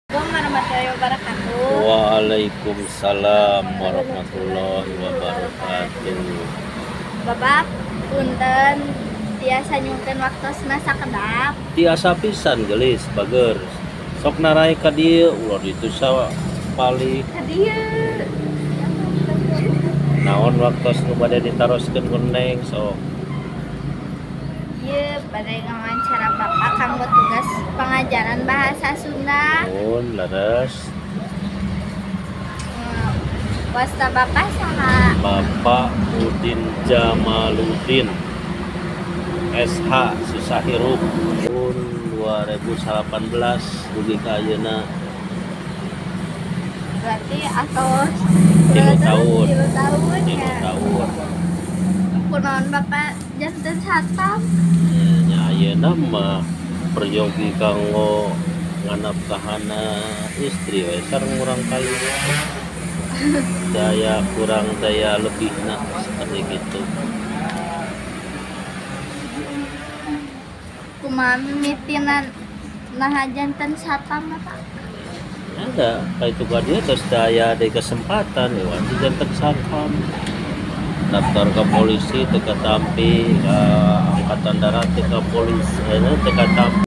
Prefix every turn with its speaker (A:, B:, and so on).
A: Warahmatullahi wabarakatuh.
B: Waalaikumsalam warahmatullahi wabarakatuh.
A: Bapak, punten tiasa nyungkeun waktosna sakedap.
B: Tiasa pisan geulis bager. Sok narai ka dieu ulah ditu sapalih.
A: Ka dieu.
B: Naon waktos nu bade ditaroskeun ku Neng sok.
A: Ieu bade ngawawancara Bapak kanggo tugas pengajaran bahasa Sunda.
B: Mun leres.
A: Wasta Bapak saha?
B: Bapak Udin Jamaludin SH susah hirup tahun 2018 dugi ka ayeuna.
A: Berarti atos
B: 3 tahun.
A: 3 tahun ya.
B: 3 tahun.
A: Kunaon Bapak janten satpam?
B: Nya ayeuna mah peryogi kanggo nganapkahana istri we sareng urang kali. Daya kurang daya lebihna seperti gitu.
A: Kumaha mimitinan naha janten satpam Bapak?
B: Ada, ka itu ka dieu tos daya deui kesempatan we janten satpam. Daftar ke polisi teu katampi, ka angkatan darat teu ka polisi, teu katampi.